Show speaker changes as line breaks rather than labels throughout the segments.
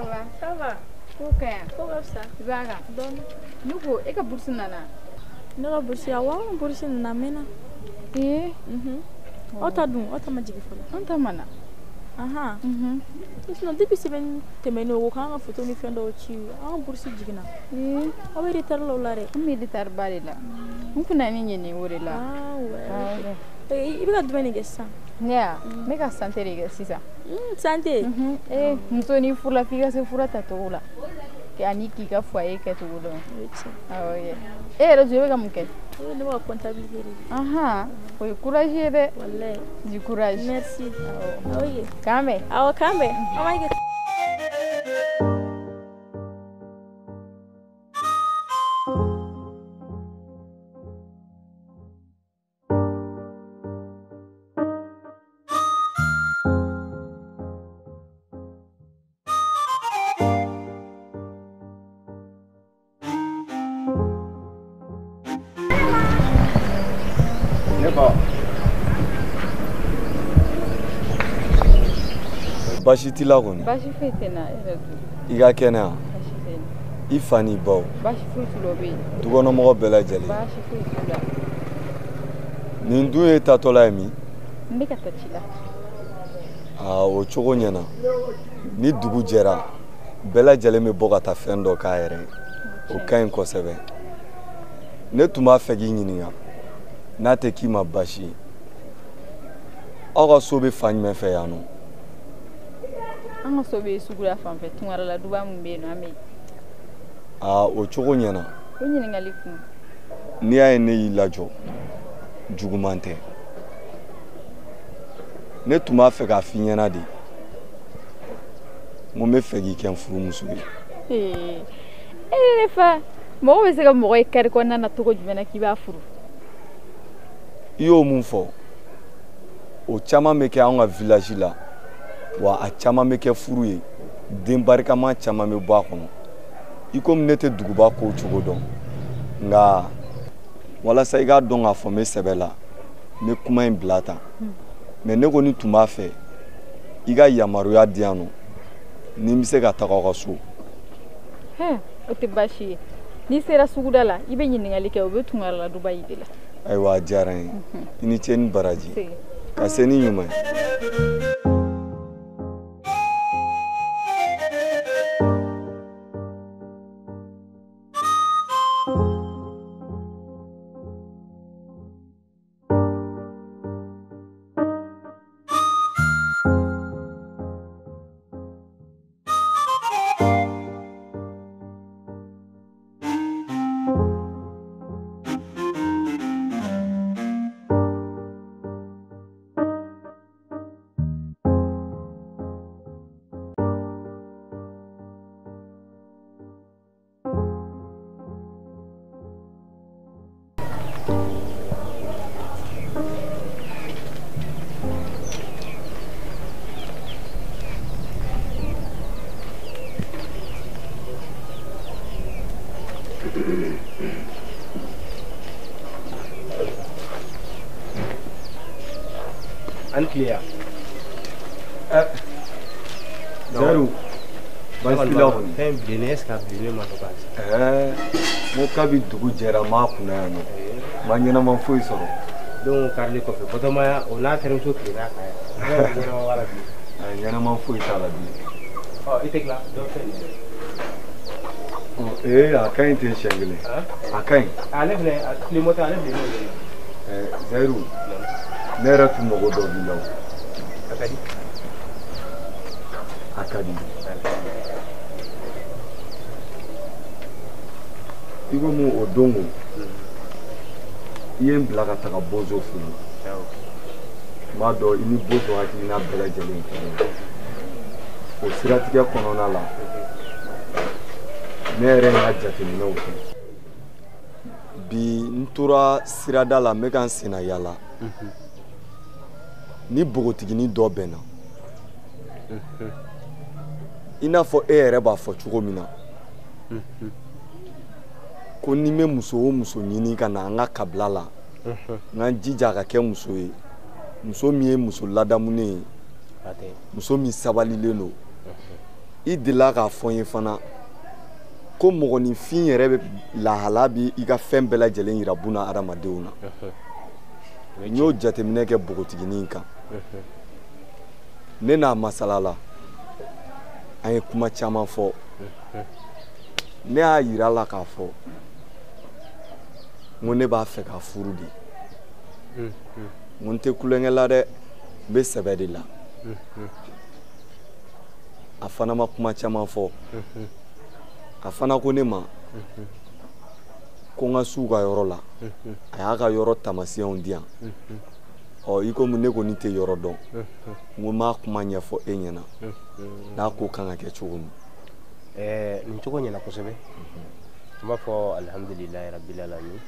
va?
Ça va.
Ko ka ɲi?
Ko ka fisa.
I b'a kan?
Dɔɔni.
Ne ko e ka bourse nana?
Ne ka bourse, awɔ, an ka bourse nana a mɛnna.
Ee.
Aw ta dun, aw ta ma jigin fɔlɔ.
An ta ma na.
Ahan. Sinon depuis semaine tɛmɛnen o ko k'an ka photo ni fɛn dɔw ci, an ka bourse jiginna.
Ee.
Aw bɛ retard la o la dɛ.
An bɛ retard ba de la. N kun na ni ɲini o de la.
Ah ouais. I bɛ ka jumɛn de kɛ sisan?
Ne ya, n bɛ ka santé de kɛ sisan.
Santé.
Ee, muso n'i furula f'i ka se fura tacogo la. Ani k'i ka foyer kɛcogo dɔn.
O ye tiɲɛ.
Awɔ kɛ. E yɛrɛ dun, e bɛ ka mun kɛ?
Ne bɛ ka comptabilité de kɛ.
Ahan, o ye courage ye dɛ.
Walayi.
Du courage.
Merci.
Awɔ.
Ok.
K'an bɛn.
Awɔ, k'an bɛn. An b'a kɛ.
Ne ba. Baasi t'i la kɔni?
Baasi foyi tɛ n na, e yɛrɛ dun?
I ka kɛnɛ wa?
Baasi tɛ n na.
I fa n'i baw?
Baasi foyi t'u la, o bɛ yen.
Dukɔnɔmɔgɔ bɛɛ lajɛlen?
Baasi foyi t'u la.
Nin dun ye taatɔla ye min?
N bɛ ka taa ci la.
Aa, o cogo ɲɛna. Ni dugu jɛra, bɛɛ lajɛlen bɛ bɔ ka taa fɛn dɔ k'a yɛrɛ ye. O ka ɲi kosɛbɛ. Ne tun b'a fɛ k'i ɲininka n'a tɛ k'i ma baasi ye. Aw ka so bɛ fan jumɛn fɛ yan nɔ?
An ka so bɛ suguya fan fɛ, Tunkarala duba min bɛ yen nɔ, an bɛ yen.
Aa, o cogo ɲɛna.
O ɲininkali kun.
N'i y'a ye ne y'i lajɔ, juguman tɛ. Ne tun b'a fɛ k'a f'i ɲɛna de. N ko n bɛ fɛ k'i kɛ n furumuso ye.
Ee, e ne fa, mɔgɔ bɛ se ka mɔgɔ ye kari kɔnɔna na cogo jumɛn na k'i b'a furu?
I y'o mun fɔ, o caman bɛ kɛ anw ka village la, wa a caman bɛ kɛ furu ye, den barikama caman bɛ bɔ a kɔnɔ. I komi ne tɛ duguba kow cogo dɔn, nka walasa i k'a dɔn k'a fɔ n bɛ sɛbɛ la, n bɛ kuma in bila tan. Mais ne kɔni tun b'a fɛ i ka yamaruya di yan nɔ, ni n bɛ se ka taga aw ka so.
Hɛn, o tɛ baasi ye. N'i sera suguda la, i bɛ ɲininkali kɛ, o bɛ Tunkarala duba yi de la.
Ayiwa, a diyara n ye. I ni ce ni baraji. Ka se ni ɲuman ye.
An tile.
Zaru, baasi t'i la kɔni?
Fɛn bilennen, est ce que a bilennen ma nɔgɔ halisa?
Ɛɛ, n ko kabi dugu jɛra n m'a kunna yan nɔ, n ma ɲɛnama foyi sɔrɔ.
Donc karili kɔfɛ, Batɔma o n'a terimuso tilenna kan yan. Ɲɛnama b'a la bilen.
Ayi, ɲɛnama foyi t'a la bilen.
Ɔ, i tɛ tila dɔ fɛn nin.
Ee, a ka ɲi ten siɲɛ kelen. A ka ɲi.
Ale fɛnɛ, tilema tɛ, ale bilennen o de la.
Ɛɛ, Zayiru, ne yɛrɛ tun mago dɔ b'i la o.
A ka di.
A ka di. I komi o don ko, i ye n bila ka taga Bozo fɛ yen. N b'a dɔn i ni Bozo hakilina bɛɛ lajɛlen kelen ye. O siratigɛ kɔnɔna la, ne yɛrɛ ye n ka jateminɛw kɛ. Bi n tora sirada la, n bɛ ka n senna yaala. Ni npogotiginin dɔ bɛnna, i n'a fɔ e yɛrɛ b'a fɔ cogo min na, ko ni n bɛ muso o muso ɲini ka na an ka kabila la, n ka n jija ka kɛ muso ye, muso min ye muso ladamunen ye, muso min sabalilen don. I delila k'a fɔ n ye fana ko mɔgɔninfin yɛrɛ bɛ lahala bi i ka fɛn bɛɛ lajɛlen yira buna hadamadenw na. N y'o jateminɛ kɛ npogotiginin kan. Ne n'a masala la, an ye kuma caman fɔ. Ne y'a yira a la k'a fɔ n ko ne b'a fɛ ka furu de. N ko n tɛ kulonkɛ la dɛ, n bɛ sɛbɛ de la. A fana ma kuma caman fɔ. A fana ko ne ma ko n ka s'u ka yɔrɔ la. A y'a ka yɔrɔ taamasiyɛnw di yan. Ɔ i komi ne kɔni tɛ yɔrɔ dɔn, n ko n b'a kuma ɲɛfɔ e ɲɛna n'a ko kan ka kɛ cogo min.
Nin cogo ɲɛna kosɛbɛ. N b'a fɔ alihamudulilayi rabil alamin.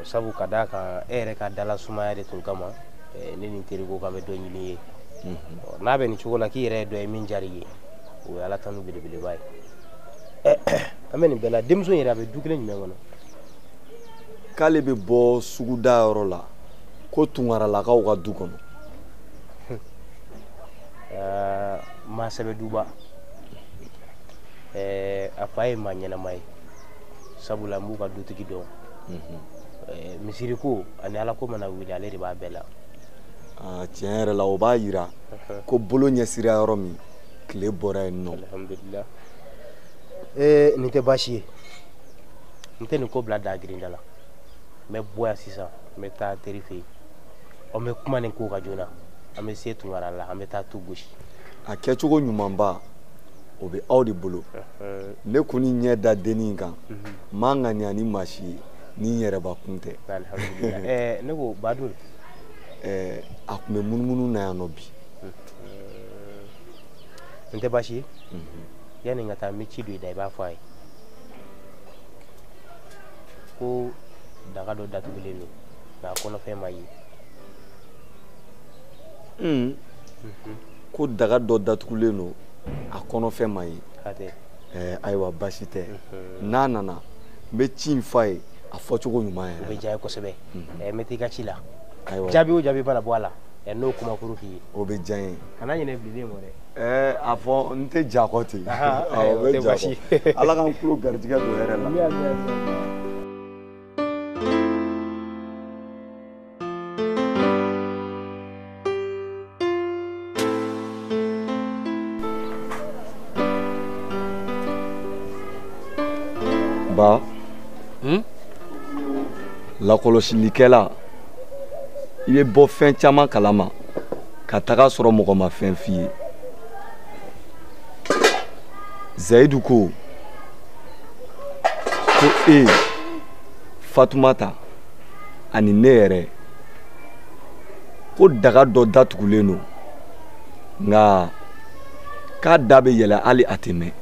Sabu ka d'a kan e yɛrɛ ka dala sumaya de tun kama ne ni n teri ko k'an bɛ dɔ ɲini ye. N'a bɛ nin cogo la k'i yɛrɛ ye dɔ ye min diyara i ye, o ye ala tanu belebeleba ye. An bɛ nin bɛɛ la, denmuso in yɛrɛ a bɛ du kelen jumɛn kɔnɔ?
K'ale bɛ bɔ suguda yɔrɔ la ko Tunkaralakaw ka du kɔnɔ.
Maa sɛbɛ duba. A fa ye maa ɲɛnama ye, sabula n b'u ka dutigi dɔn. Misiri ko ani ala ko mana wuli ale de b'a bɛɛ la.
Tiɲɛ yɛrɛ la o b'a yira ko bolo ɲɛsira yɔrɔ min tile bɔra yen nɔ.
Alhamdulillah. Nin tɛ baasi ye, n tɛ nin ko bila da girinda la. N bɛ bɔ yan sisan, n bɛ taa teri fɛ yen. An bɛ kuma nin ko kan joona, an bɛ se Tunkara la, an bɛ taa tu gosi.
A kɛcogo ɲumanba o bɛ aw de bolo. Ne kɔni ɲɛ da dennin kan, n m'a ŋaniya ni maa si ye ni n yɛrɛbakun tɛ.
Alhamdulillah. Ne ko Badun.
A tun bɛ munumunu na yan nɔ bi.
N tɛ baasi ye. Yanni n ka taa n bɛ ci don i da, i b'a fɔ a ye ko daga dɔ datugulen don nka a kɔnɔfɛn ma ye.
Ko daga dɔ datugulen don a kɔnɔfɛn ma ye. Ayiwa baasi tɛ. N'a nana n bɛ ci in f'a ye a fɔcogo ɲuman yɛrɛ.
O bɛ diya n ye kosɛbɛ. N bɛ t'i ka ci la. Jaabi o jaabi mana bɔ a la, n'o kuma kuru k'i ye.
O bɛ diya n ye.
Kana ɲinɛ bilen kɔ dɛ.
A fɔ n tɛ ja kɔ ten. O bɛ ja kɔ. Ala k'an tulo garijɛgɛ don hɛrɛ la. Ba, lakɔlɔsilikɛla, i bɛ bɔ fɛn caman kalama ka taga sɔrɔ mɔgɔ ma fɛn f'i ye. Zayidu ko ko e Fatumata ani ne yɛrɛ ko daga dɔ datugulen don nka k'a da bɛ yɛlɛ hali a tɛ mɛn.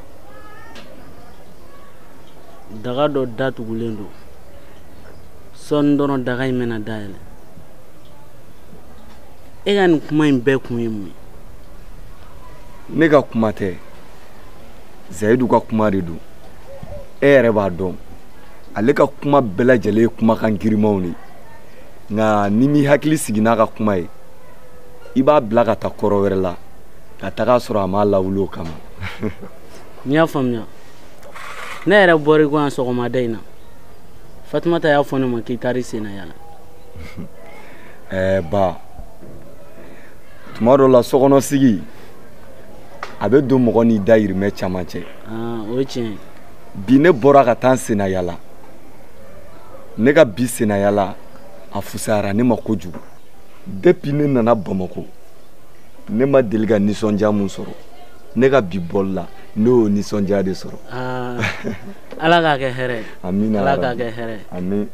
Daga dɔ datugulen don, sɔɔni dɔrɔn daga in bɛna dayɛlɛ. E ka nin kuma in bɛɛ kun ye mun ye?
Ne ka kuma tɛ, Zayidu ka kuma de don. E yɛrɛ b'a dɔn ale ka kuma bɛɛ lajɛlen ye kumakan girimanw de ye, nka n'i m'i hakili sigi n'a ka kuma ye, i b'a bila ka taa kɔrɔ wɛrɛ la ka taga sɔrɔ a m'a lawuli o kama.
N y'a faamuya. Ne yɛrɛ bɔra i kɔ yan sɔgɔmada in na, Fatumata y'a fɔ ne ma k'i taar'i sen na yala.
Ba, tuma dɔ la sokɔnɔsigi a bɛ don mɔgɔ n'i dayirimɛ caman cɛ.
O ye tiɲɛ ye.
Bi ne bɔra ka taa n sen na yala, ne ka bi sen na yala a fusayara ne ma kojugu. Depuis ne nana Bamakɔ, ne ma deli ka nisɔndiya mun sɔrɔ, ne ka bi bɔli la ne y'o nisɔndiya de sɔrɔ.
Ala k'a kɛ hɛrɛ ye.
Amina.
Ala k'a kɛ hɛrɛ ye.
Amin.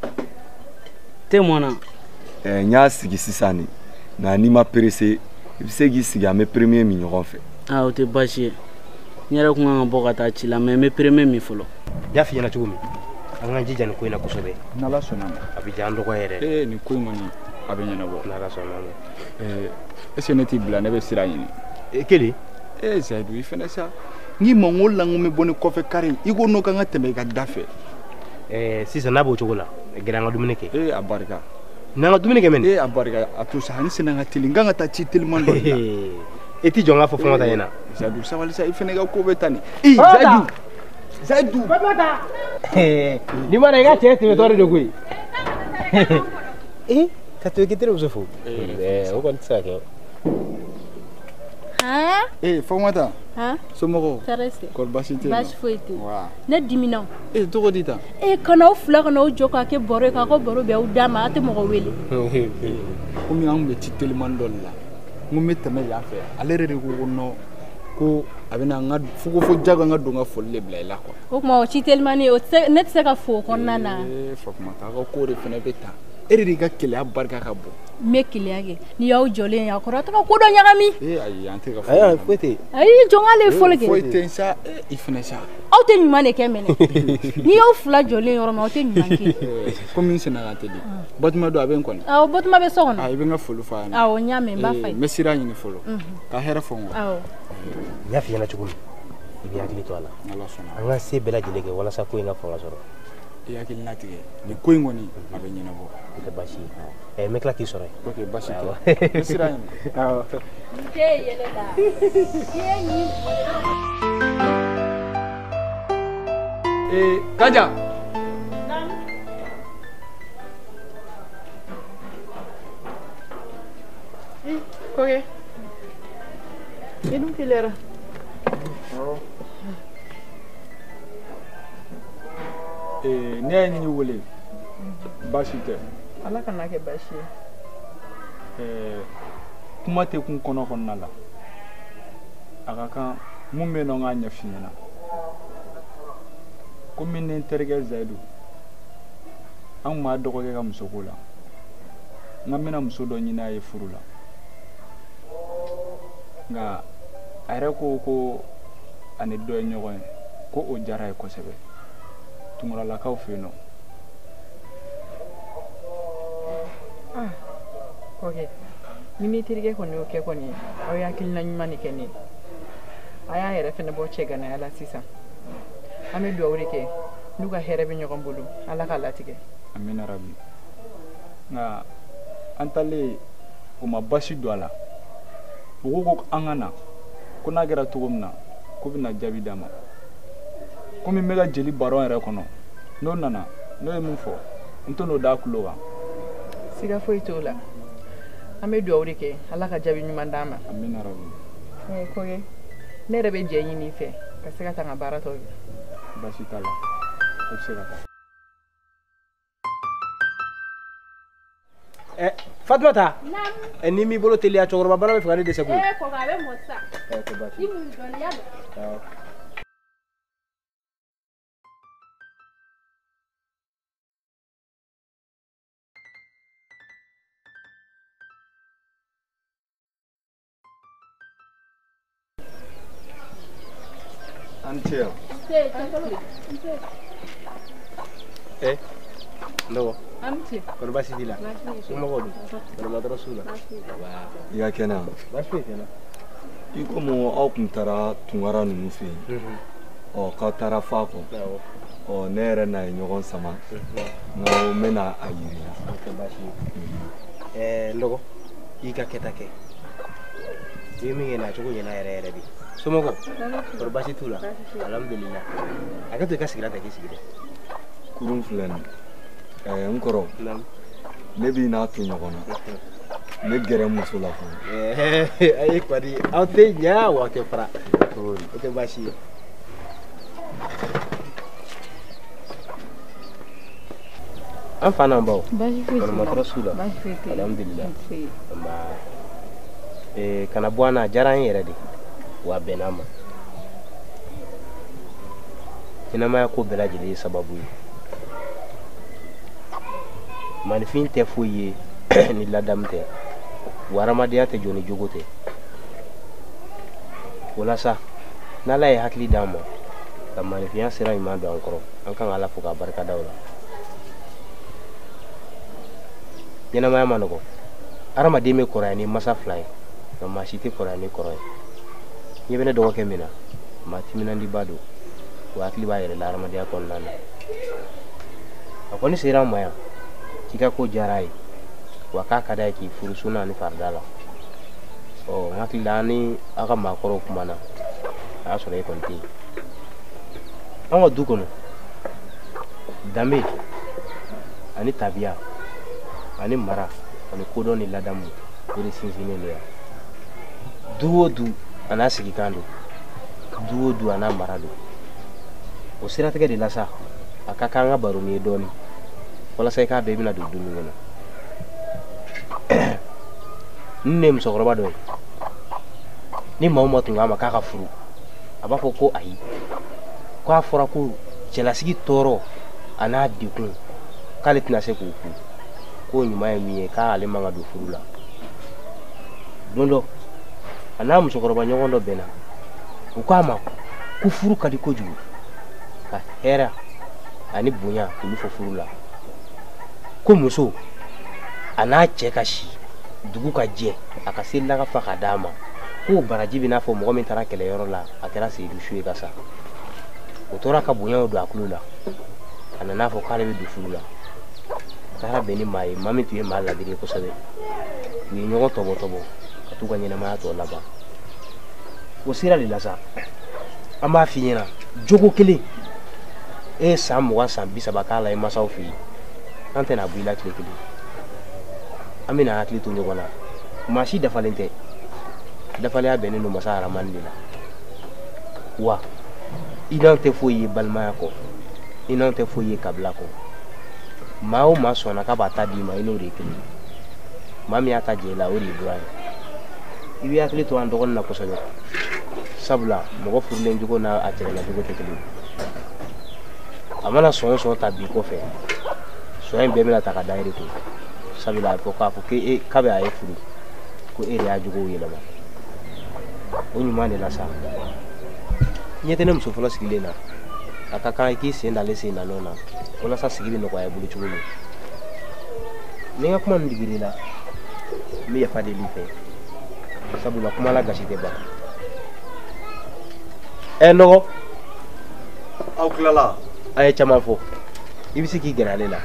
Te mɔnna?
N y'a sigi sisan de, nka n'i ma pressé i bɛ se k'i sigi, an bɛ premier min ɲɔgɔn fɛ.
O tɛ baasi ye. N yɛrɛ kun kan ka bɔ ka taa ci la, mais n bɛ premier min fɔlɔ.
N y'a f'i ɲɛna cogo min, an k'an jija nin ko in na kosɛbɛ.
N'Ala sɔnna ma.
A bɛ diya an dɔgɔ yɛrɛ.
Nin ko in kɔni a bɛ ɲɛnabɔ.
N'Ala sɔnna ma.
Est ce que ne t'i bila, ne bɛ sira ɲini.
Kelen.
Zayidu i fɛnɛ sa, n'i ma n ko la n ko n bɛ bɔ ni kɔfɛ kari ye, i ko n'o kan ka tɛmɛ i ka da fɛ.
Sisan n'a b'o cogo la, gɛrɛ an ka dumuni kɛ.
A barika.
N'an ka dumuni kɛ mɛnɛ.
A barika, a to sa, n senna ka teli, n kan ka taa ci teliman dɔ de la.
I t'i jɔ n k'a fɔ Fatumata ɲɛna.
Zayidu sabali sa, i fana ka ko bɛ tan de. Ee Zayidu. Zayidu.
Fatumata. N'i ma na i ka cɛ tɛmɛtɔ de don koyi. Ee ka to k'i terimuso fo. O kɔni tɛ se ka kɛ.
Ee Fatumata. Somɔgɔw.
Tɔɔrɔ tɛ.
Kɔri baasi tɛ yen?
Baasi foyi tɛ yen. Ne dimina.
Ee cogo di tan?
Ee ka n'aw fila ka n'aw jɔ k'a kɛ baro ye k'a ka baro bɛn aw da ma, aw tɛ mɔgɔ wele.
Komi an tun bɛ ci telimani dɔ de la, n ko n bɛ tɛmɛ yan fɛ, ale yɛrɛ de ko ko non ko a bɛna n ka fo ko jago n ka don n ka foli de bila i la quoi.
O tuma o ci telimani o tɛ ne tɛ se ka fo o kɔnɔna na.
Ee Fatumata, aw ka ko de fana bɛ tan. E de ka keleya barika ka bon.
N bɛ keleya kɛ n'i y'aw jɔlen ye a kɔrɔ a tɛ ka ko dɔ ɲagami.
Ee ayi an tɛ ka
foyi. Foyi tɛ yen.
Ayi jɔn k'ale fɔli kɛ.
Foyi tɛ yen sa, i fana sa.
Aw tɛ ɲuman de kɛ mɛnɛ. N'i y'aw fila jɔlen yɔrɔ min aw tɛ ɲuman kɛ.
Komi n senna ka teli. Batuma don a bɛ n kɔni.
Awɔ Batuma bɛ so kɔnɔ.
I bɛ n ka foli f'a ɲɛna.
Awɔ n y'a mɛn n b'a f'a ye.
N bɛ sira ɲini fɔlɔ. Ka hɛrɛ fɔ n kɔ.
Awɔ.
N y'a f'i ɲɛna cogo min, i b'i hakili to a la.
N'Ala sɔnna.
An ka se bɛɛ lajɛlen kɛ walasa ko in ka fanga sɔrɔ.
I hakilina tigɛ nin ko in kɔni a bɛ ɲɛnabɔ.
O tɛ baasi ye. N bɛ tila k'i sɔrɔ yen.
Ok baasi tɛ. N bɛ sira ɲini.
Awɔ.
N tɛ yɛlɛ la. I ye nin.
Ee Kaja.
Naamu.
Kɔkɛ. I dun teliyara.
Awɔ. Ne ye n'i wele baasi tɛ.
Ala kana kɛ baasi ye.
Kuma tɛ kun kɔnɔ kɔnɔna la, a ka kan mun bɛ yen nɔ n k'a ɲɛf'i ɲɛna. Komi ne terikɛ Zayidu, an tun b'a dɔgɔkɛ ka musoko la, n k'an bɛna muso dɔ ɲini a ye furu la, nka a yɛrɛ ko ko a ni dɔ ye ɲɔgɔn ye, ko o diyara a ye kosɛbɛ. Tunkaralakaw fɛ yen nɔ.
Ah, kɔkɛ, ni n'i terikɛ kɔni y'o kɛ kɔni, aw ye hakilina ɲuman de kɛ ne ye. A y'a yɛrɛ fɛnɛ bɔ cɛganaya la sisan. An bɛ dugawu de kɛ n'u ka hɛrɛ bɛ ɲɔgɔn bolo, Ala k'a latigɛ.
Amina rabi. Nka an taalen o ma basi don a la. U ko ko an ka na, ko n'a kɛra cogo min na, k'u bɛna jaabi d'a ma. Komi n bɛ ka jeli baron yɛrɛ kɔnɔ, n'o nana n'o ye mun fɔ n tɛ n'o d'a tulo kan.
Siga foyi t'o la, an bɛ dugawu de kɛ Ala ka jaabi ɲuman d'an ma.
Amina rabi.
Kɔkɛ, ne yɛrɛ bɛ jɛ ɲini i fɛ ka se ka taa n ka baara tɔ kɛ.
Baasi t'a la, i bɛ se ka taa.
Fatumata.
Naamu.
N'i m'i bolo teliya, cɛkɔrɔba bana bɛ fɛ ka ne dɛsɛ koyi.
Kɔkɛ a bɛ mɔ sisan.
O tɛ baasi
ye. I mun dɔɔnin y'a mɛn.
Awɔ.
An ce yan.
N dɔgɔ.
An ce.
Kɔri baasi t'i la? Somɔgɔw dun? Banabaatɔ su la?
I ka kɛnɛ?
Baasi foyi tɛ n na.
I komi aw tun taara Tunkara ninnu fɛ yen. Ɔ k'aw taara fa kɔ. Ɔ ne yɛrɛ n'a ye ɲɔgɔn sama. N ko n bɛna a yir'i la.
O tɛ baasi ye. N dɔgɔ, i ka kɛta kɛ. I ye min kɛ nin a cogo ɲɛna yɛrɛ yɛrɛ de. Somɔgɔw, kɔri baasi t'u la? Alhamdulillah. A ka to i ka sigira ta k'i sigi dɛ.
Kurun filɛ nin ye. N kɔrɔ, ne b'i n'a to ɲɔgɔn na. Ne gɛrɛ muso la fɔlɔ.
Ayi kɔni, aw tɛ ɲa wa aw tɛ fara. O tɛ baasi ye. An fa n'an baw.
Baasi foyi tɛ.
Banabaatɔ su la.
Baasi foyi tɛ.
Alhamdulillah. Nba. Kana bɔ an na, a diyara an yɛrɛ de. Wa a bɛnna an ma. Ɲɛnamaya ko bɛɛ lajɛlen ye sababu ye. Maninfin tɛ foyi ye ni ladamu tɛ, wa hadamadenya tɛ jɔ ni jogo tɛ. O la sa, n'Ala ye hakili d'an ma ka maninfinya sira ɲuman don an kɔrɔ, an kan ka Ala fo k'a barika da o la. Ɲɛnamaya ma nɔgɔn. Hadamaden bɛ kɔrɔya ni masa fila ye, nka maa si tɛ kɔrɔya ni kɔrɔ ye. Ɲɛ bɛ ne dɔgɔkɛ min na, maa timinandiba don, wa hakili b'a yɛrɛ la hadamadenya kɔnɔna na. A kɔni sera an ma yan k'i ka ko diyara a ye, wa k'a ka d'a ye k'i furu sunna ni farida la. Ɔ n hakili la an ni aw ka maakɔrɔw kumana a y'a sɔrɔ e kɔni tɛ yen. An ka du kɔnɔ danbe ani tabiya ani mara ani kodɔn ni ladamu o de sinsinnen don yan. Du o du a n'a sigikan don, du o du a n'a mara don. O siratigɛ de la sa a ka kan an ka baro ni ye dɔɔnin walasa i k'a dɔn i bɛna don du min kɔnɔ. Nin de ye musokɔrɔba dɔ ye, ni maa o maa tun k'a ma k'a ka furu a b'a fɔ ko ayi, k'a fɔra ko cɛlasigi tɔɔrɔ a n'a degun k'ale tɛna se k'o kun, k'o ɲuman ye min ye k'ale man ka don furu la. Don dɔ a n'a musokɔrɔba ɲɔgɔn dɔ bɛnna, u k'a ma ko furu ka di kojugu, ka hɛrɛ ani bonya k'olu fɔ furu la, ko muso a n'a cɛ ka si dugu ka jɛ a ka seli ka fa ka d'a ma, k'o baraji bɛ n'a fɔ mɔgɔ min taara kɛlɛyɔrɔ la a kɛra seyidu su ye ka sa. O tora ka bonyaw don a tulo la, a nana fɔ k'ale bɛ don furu la. A taara bɛn ni maa ye, maa min tun ye maa ladiri ye kosɛbɛ. U ye ɲɔgɔn tɔbɔtɔbɔ ka t'u ka ɲɛnamaya tɔ laban. O sira de la sa an b'a f'i ɲɛna jogo kelen e ye san 20 san 30 k'a la i masaw fɛ yen, an tɛna bɔ i la tile kelen. An bɛna hakili to ɲɔgɔn na, maa si dafalen tɛ, dafalenya bɛnnen don masa haramani de la. Wa i n'anw tɛ foyi ye balimaya kɔ, i n'anw tɛ foyi ye kabila kɔ. Maa o maa sɔnna k'a b'a ta d'i ma, i n'o de ye kelen ye. Maa min y'a ta jɛ i la, o de ye buran ye. I b'i hakili to an dɔgɔnin na kosɛbɛ, sabula mɔgɔ furulen cogo n'a a cɛlala cogo tɛ kelen ye. A mana sɔn o sɔn ta bi kɔfɛ, sɔn in bɛɛ bɛna ta ka da e de kun, sabula a bɛ fɔ k'a fɔ k'e k'a bɛ a ye furu, ko e de y'a jogow yɛlɛma. O ɲuman de la sa, ɲɛ tɛ ne muso fɔlɔ sigilen na, a ka kan i k'i sen d'ale sen na nɔ na walasa sigi bɛ nɔgɔya i bolo cogo min. Ni n ka kuma ninnu digir'i la, n bɛ yafa deli i fɛ, sabula kuma la gasi tɛ ban. Ɛ nɔgɔ,
aw tilala?
A ye caman fɔ, i bɛ se k'i gɛrɛ ale la.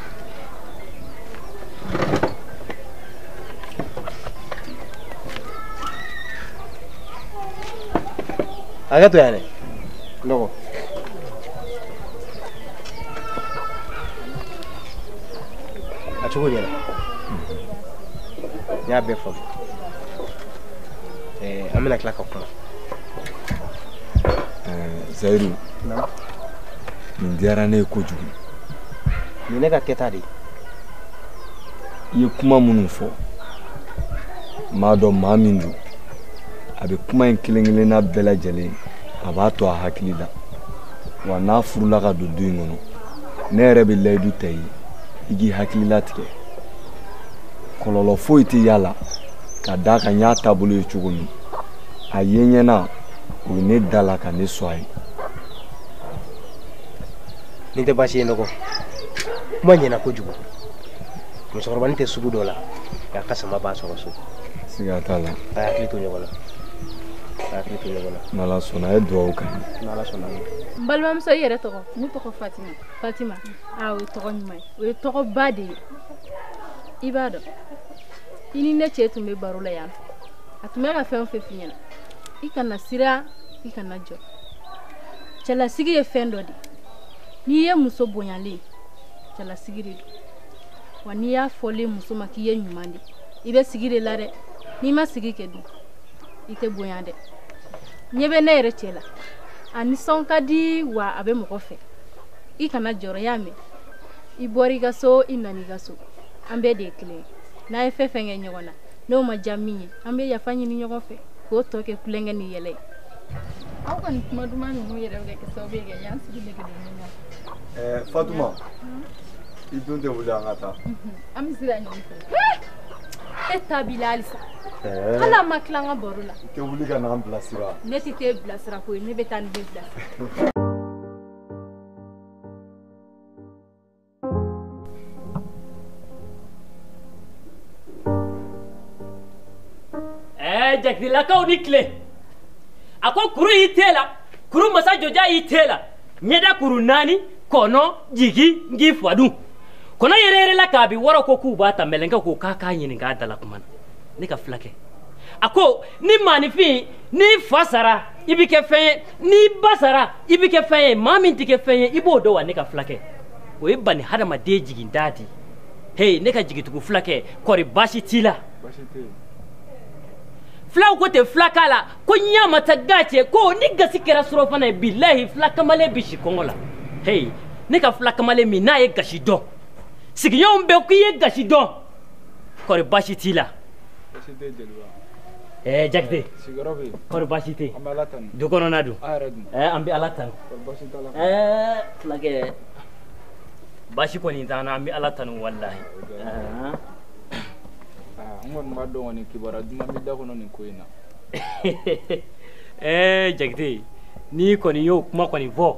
Hakɛ to yan dɛ nɔgɔ. A cogo ɲɛna, n y'a bɛɛ faamu. An bɛna tila ka kuma.
Zayiru, nin diyara ne ye kojugu.
Nin ne ka kɛta de ye.
I ye kuma minnu fɔ, n b'a dɔn maa min don. A bɛ kuma in kelen kelenna bɛɛ lajɛlen a b'a to a hakili la. Wa n'a furula ka don du in kɔnɔ, ne yɛrɛ bɛ layidu ta i ye, i k'i hakili latigɛ. Kɔlɔlɔ foyi tɛ y'a la, ka d'a kan n y'a taabolo ye cogo min. A ye n ɲɛna, o ye ne da la ka ne sɔn a ye.
Nin tɛ baasi ye nɔgɔ. Kuma ɲɛna kojugu. Musokɔrɔbanin tɛ sugu dɔ la, nka a ka sama b'a sɔrɔ so.
Siga t'a la.
A y'a hakili to ɲɔgɔn na. A hakili to ɲɔgɔn na.
N'Ala sɔnna, a ye dugawu k'an ye.
N'Ala sɔnna.
N balimamuso, i yɛrɛ tɔgɔ?
Ne tɔgɔ Fatima.
Fatima, aa o ye tɔgɔ ɲuman ye, o ye tɔgɔba de ye. I b'a dɔn, i ni ne cɛ tun bɛ baro la yan fɛ, a tun bɛ ka fɛn o fɛn f'i ɲɛna, i kana siran, i kana jɔ. Cɛlasigi ye fɛn dɔ de ye, n'i ye muso bonyalen, cɛlasigi de don. Wa n'i y'a fɔlen muso ma k'i ye ɲuman de, i bɛ sigi de la dɛ. N'i ma sigi kɛ dun, i tɛ bonya dɛ. Ɲɛ bɛ ne yɛrɛ cɛ la, a nisɔn ka di wa a bɛ mɔgɔ fɛ. I kana jɔrɔ, y'a mɛn? I bɔra i ka so, i nana i ka so, an bɛɛ de ye kelen ye. N'an ye fɛn fɛn kɛ ɲɔgɔn na, n'o ma diya min ye, an bɛ yafa ɲini ɲɔgɔn fɛ k'o tɔ kɛ kulonkɛ ni yɛlɛ ye.
Aw ka nin kuma duman ninnu yɛrɛ bɛ kɛ sababu ye ka yan sigi nege don ne la.
Fatuma, i dun tɛ wuli an ka taa.
An bɛ sira ɲini fɔlɔ.
E ta b'i la halisa. Hali an ma tila an ka baro la.
I tɛ wuli ka n'an bilasira.
Ne tɛ t'e bilasira koyi, ne bɛ taa ni den bilasira.
Jakilakaw ni tile. A ko kuru y'i te la, kuru masa jɔja y'i te la. Ɲɛda kuru 4, kɔnɔ, jigi, ngi fadun. Kɔnɔ yɛrɛ yɛrɛ la k'a bi wɔrɔ ko k'u b'a ta mɛlɛnkɛ ko k'a k'a ɲininka a dala kuma na. Ne ka fulakɛ. A ko ni maaninfin n'i fa sara i bɛ kɛ fɛn ye, n'i ba sara i bɛ kɛ fɛn ye, maa min tɛ kɛ fɛn ye i b'o dɔn wa ne ka fulakɛ. O ye bani hadamaden jiginda de ye. Hey, ne ka jigitugu fulakɛ, kɔri baasi t'i la?
Baasi tɛ yen.
Fulaw ko ten fulaka la ko ɲamata gacɛ ko ni gasi kɛra surɔfana ye bilahi fula kamalen bɛ si kɔngɔ la. Hey, ne ka fula kamalen min n'a ye gasi dɔn, sigiɲɔgɔnw bɛɛ k'i ye gasi dɔn, kɔri baasi t'i la?
Baasi tɛ jeliba.
Jakite.
Sigiyɔrɔ bɛ yen.
Kɔri baasi tɛ yen.
An bɛ Ala tanu.
Du kɔnɔna dun?
An yɛrɛ dun?
An bɛ Ala tanu.
Kɔri baasi t'a la.
Fulakɛ baasi kɔni t'an na, an bɛ Ala tanu walahi.
N kɔni b'a dɔn kɔni kibaruya duman bɛ da kɔnɔ nin ko in na.
Jakite, n'i kɔni y'o kuma kɔni fɔ,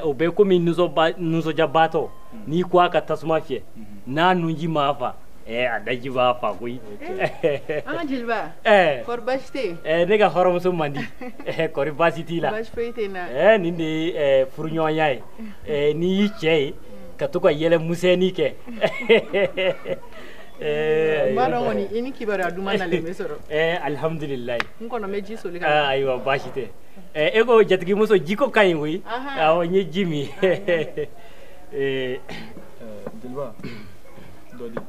o bɛ komi nisɔndiyabaatɔ n'i ko a ka tasuma fiyɛ n'a nunji m'a fa, a daji b'a fa koyi.
An ka jeliba. Kɔri baasi tɛ
yen? Ne ka hɔrɔnmuso man di. Kɔri baasi t'i la?
Baasi foyi tɛ n na.
Nin de ye furuɲɔgɔnya ye. N'i y'i cɛ ye ka to ka yɛlɛ misɛnnin kɛ.
N b'a dɔn kɔni i ni kibaruya duman nalen bɛ sɔrɔ. Alihamudulilayi. N kɔnɔ bɛ ji soli ka na.
Ayiwa baasi tɛ. E ko jatigimuso jiko ka ɲi koyi. Awɔ n ye ji min.
Jeliba dɔ di.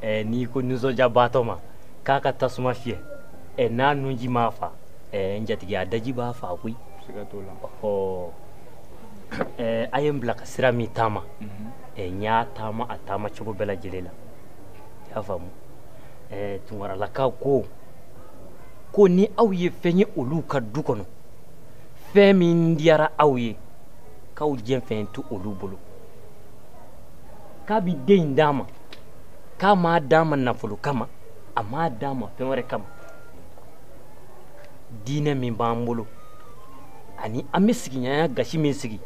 N'i ko nisɔndiyabaatɔ ma k'a ka tasuma fiyɛ, n'a nunji m'a fa, n jatigi a daji b'a fa koyi.
Siga t'o la.
A ye n bila ka sira min taama, n y'a taama a taama cogo bɛɛ lajɛlen la. I y'a faamu? Tunkaralakaw ko ni aw ye fɛn ye olu ka du kɔnɔ, fɛn min diyara aw ye, k'aw jɛ fɛn tɛ olu bolo, k'a bɛ den in d'a ma, k'a m'a d'a ma nafolo kama, a m'a d'a ma fɛn wɛrɛ kama. Diinɛ min b'an bolo ani an bɛ sigiɲɔgɔnya gasi min sigi,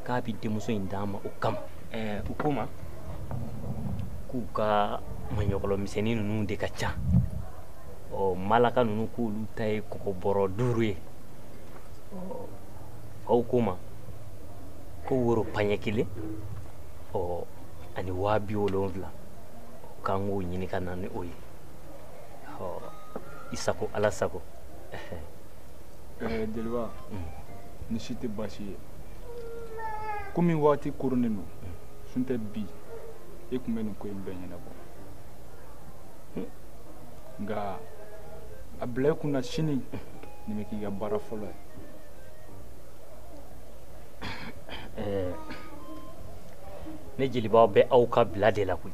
k'a bɛ denmuso in d'a ma o kama. U ko ma k'u ka maɲɔgɔlɔ misɛnnin ninnu de ka ca. Malaka ninnu k'olu ta ye kɔgɔ bɔrɔ 5 ye. Faw ko ma ko woro paɲɛ 1 ani 70,000 k'an k'o ɲini ka na ni o ye. I sago Ala sago.
Jeliba, ni si tɛ baasi ye. Komi waati koronnen don, sun tɛ bi e tun bɛ nin ko in bɛɛ ɲɛnabɔ. Nka a bila i kunna sini nin bɛ k'i ka baara fɔlɔ ye.
Ne jeliba bɛ aw ka bila de la koyi.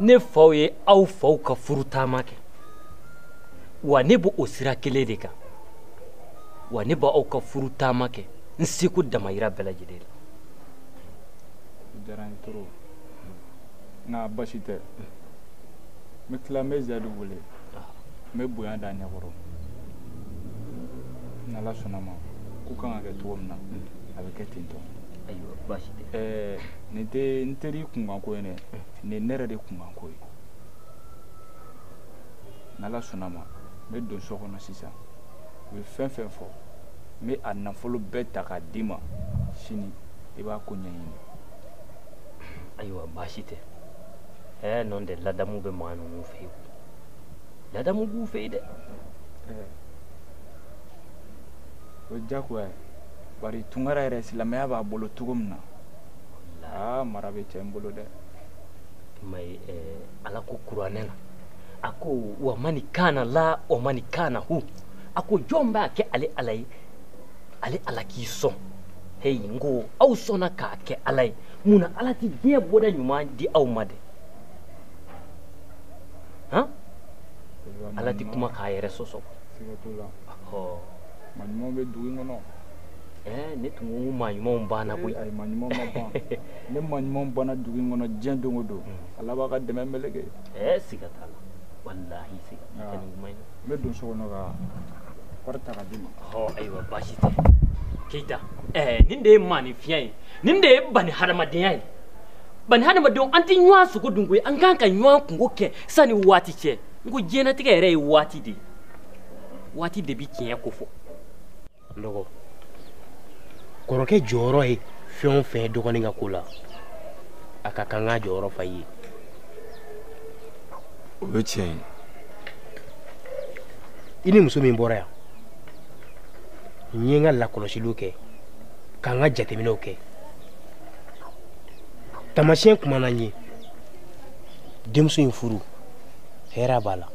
Ne faw ye aw faw ka furu taama kɛ, wa ne b'o sira kelen de kan, wa ne b'aw ka furu taama kɛ n seko damayira bɛɛ lajɛlen la.
O diyara n ye trop, nka baasi tɛ. N bɛ tila n bɛ Zadu wele, n bɛ bonya d'a ɲɛkɔrɔ. N'Ala sɔnna ma, ko kan ka kɛ cogo min na, a bɛ kɛ ten tɔ.
Ayiwa baasi tɛ.
Nin tɛ n teri kunkanko ye dɛ, nin ye ne yɛrɛ de kunkanko ye. N'Ala sɔnna ma, n bɛ don so kɔnɔ sisan, u ye fɛn fɛn fɔ, n bɛ a nafolo bɛɛ ta k'a d'i ma sini, i b'a ko ɲɛɲini.
Ayiwa baasi tɛ. Nɔ tɛ ladamu bɛ maa ninnu fɛ yen, ladamu b'u fɛ yen dɛ.
O ye diyagoya ye, bari Tunkara yɛrɛ silamɛya b'a bolo cogo min na, mara bɛ cɛ n bolo dɛ.
I m'a ye, Ala ko kuranɛ na, a ko wa mani kana la wa mani kana hu, a ko jɔn b'a kɛ ale Ala ye, ale Ala k'i sɔn. Heyi, n ko aw sɔnna k'a kɛ Ala ye, munna Ala tɛ diɲɛ bɔda ɲuman di aw ma dɛ? Han? Ala tɛ kuma k'a yɛrɛ sɔsɔ.
Siga t'o la. Maa ɲumanw bɛ dugu in kɔnɔ.
Ne tun ko maa ɲumanw banna koyi.
Ayi, maa ɲumanw ma ban. Ne maa ɲumanw banna dugu in kɔnɔ diɲɛ don o don. Ala b'a ka dɛmɛ meleke.
Siga t'a la. Walahi siga tɛ nin kuma in na.
N bɛ don so kɔnɔ ka wari ta ka d'i ma.
Ayiwa baasi tɛ. Keyita, nin de ye maaninfinya ye, nin de ye bani hadamadenya ye. Bani hadamadenw an tɛ ɲɔgɔn sogo dun koyi, an kan ka ɲɔgɔn kungo kɛ sanni waati cɛ. N ko diɲɛlatigɛ yɛrɛ ye waati de ye, waati de bi tiɲɛ ko fɔ.
N dɔgɔ, kɔrɔkɛ jɔyɔrɔ ye fɛn o fɛn ye dɔgɔnin ka ko la, a ka kan k'a jɔyɔrɔ fa i ye.
O ye tiɲɛ ye.
I ni muso min bɔra yan, n ye n ka lakɔlɔsiliw kɛ, ka n ka jateminɛw kɛ. Taamasiyɛn kumana n ye, denmuso in furu hɛrɛ b'a la,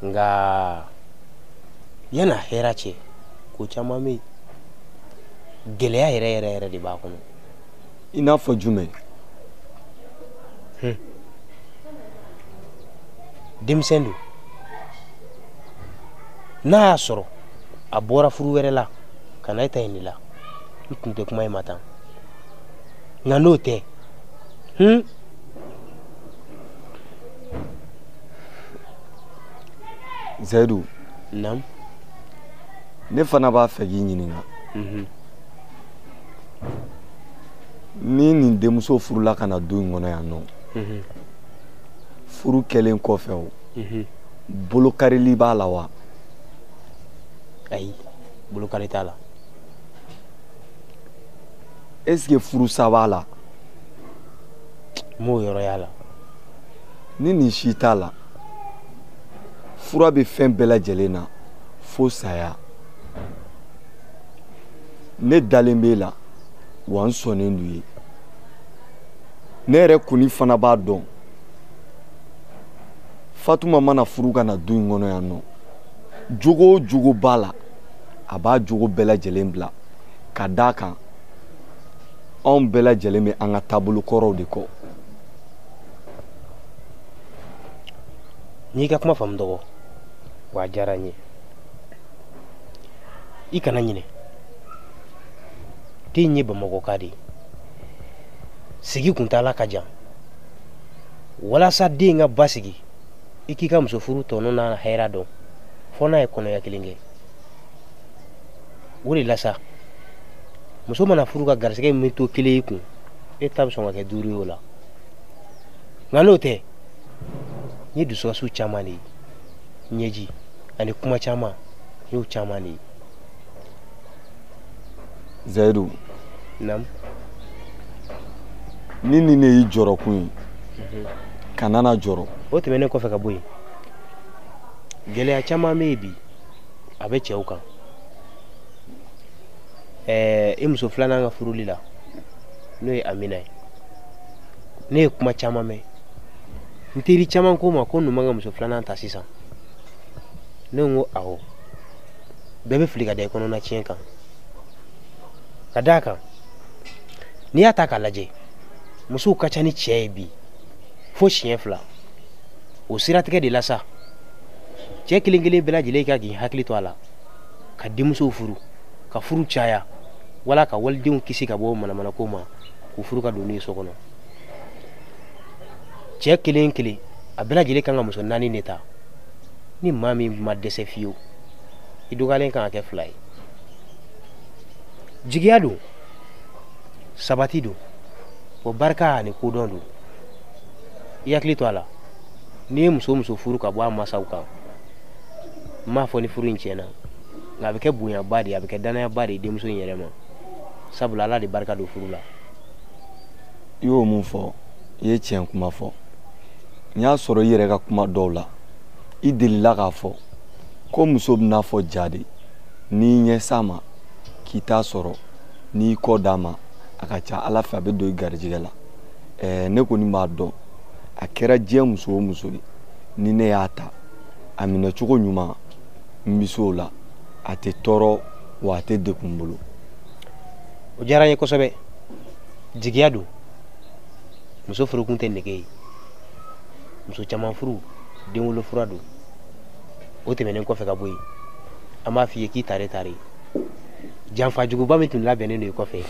nka yan'a hɛrɛ cɛ, ko caman bɛ yen, gɛlɛya yɛrɛ yɛrɛ yɛrɛ de b'a kɔnɔ.
I n'a fɔ jumɛn?
Denmisɛn don, n'a y'a sɔrɔ a bɔra furu wɛrɛ la ka na e ta in de la, n tun tɛ kuma e ma tan, nka n'o tɛ.
Zayidu.
Naamu.
Ne fana b'a fɛ k'i ɲininka. Ni nin denmuso furula ka na du in kɔnɔ yan nɔ, furu kɛlen kɔfɛ o, bolokarili b'a la wa?
Ayi, bolokari t'a la.
Est ce que furusa b'a la?
N m'o yɔrɔ y'a la.
Ni nin si t'a la, fura bɛ fɛn bɛɛ lajɛlen na fo saya. Ne dalen b'e la, wa n sɔnnen d'u ye. Ne yɛrɛ kɔni fana b'a dɔn, Fatuma mana furu ka na du in kɔnɔ yan nɔ, jogo o jogo b'a la, a b'a jogo bɛɛ lajɛlen bila, ka d'a kan anw bɛɛ lajɛlen bɛ an ka taabolo kɔrɔw de kɔ.
N'i ka kuma faamu dɔgɔ, wa a diyara n ye. I kana ɲinɛ, den ye Bamakɔka de ye, sigi kuntaala ka jan. Walasa den ka basigi, i k'i ka muso furu tɔnɔ n'a hɛrɛ dɔn, fo n'a ye kɔnɔya kelen kɛ. O de la sa, muso mana furu ka garisɛgɛ min to kelen i kun, e ta bɛ sɔn ka kɛ 5 ye o la. Nka n'o tɛ, n ye dusukasi caman de ye, ɲɛji ani kuma caman, n y'o caman de ye.
Zayidu.
Naamu.
Ni nin de y'i jɔrɔkun ye, kana na jɔrɔ.
O tɛmɛnen kɔfɛ ka bɔ yen, gɛlɛya caman bɛ yen bi, a bɛ cɛw kan. I muso filanan ka furuli la, n'o ye Amina ye, ne ye kuma caman mɛn. N teri caman ko ma ko ninnu man ka muso filanan ta sisan. Ne ko awɔ, bɛɛ bɛ fili ka da i kɔnɔna tiɲɛ kan. Ka d'a kan, n'i y'a ta k'a lajɛ, musow ka ca ni cɛ ye bi fo siɲɛ 2. O siratigɛ de la sa, cɛ kelen kelen bɛɛ lajɛlen ka k'i hakili to a la, ka denmusow furu, ka furu caya, wala ka walidenw kisi ka bɔ manamanako ma, k'u furu ka don n'u ye so kɔnɔ. Cɛ kelen kelen a bɛɛ lajɛlen kan ka muso 4 de ta. Ni maa min ma dɛsɛ fiyewu, i dɔgɔyalen kan ka kɛ 2 ye. Jigiya don, sabati don, o barika ani kodɔn don. I hakili to a la, n'i ye muso o muso furu ka bɔ a masaw kan, n m'a fɔ ni furu in tiɲɛna, nka a bɛ kɛ bonyaba de ye, a bɛ kɛ danayaba de ye denmuso in yɛrɛ ma, sabula Ala de barika don furu la.
I y'o mun fɔ, i ye tiɲɛ kuma fɔ. N y'a sɔrɔ i yɛrɛ ka kuma dɔw la, i delila k'a fɔ ko muso bɛna fɔ ja de, n'i ɲɛ s'a ma k'i t'a sɔrɔ, n'i kɔ d'a ma, a ka ca Ala fɛ a bɛ don i garijɛgɛ la. Ne kɔni b'a dɔn, a kɛra diɲɛ muso o muso ye, ni ne y'a ta, a minɛcogo ɲuman, n bɛ se o la, a tɛ tɔɔrɔ wa a tɛ degun n bolo.
O diyara n ye kosɛbɛ. Jigiya don, muso furukun tɛ nege ye, muso caman furu denwolo fura don. O tɛmɛnen kɔfɛ ka bɔ yen, an b'a f'i ye k'i tare tare, janfa juguba min tun labɛnnen don i kɔfɛ,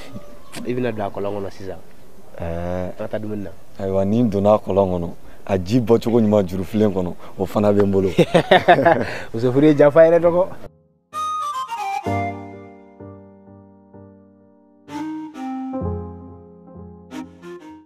i bɛna don a kɔlɔn kɔnɔ sisan. An ka taa dumuni na.
Ayiwa, ni n donna a kɔlɔn kɔnɔ, a ji bɔcogo ɲuman jurufilen kɔnɔ, o fana bɛ n bolo.
Muso furu ye janfa yɛrɛ dɔgɔ.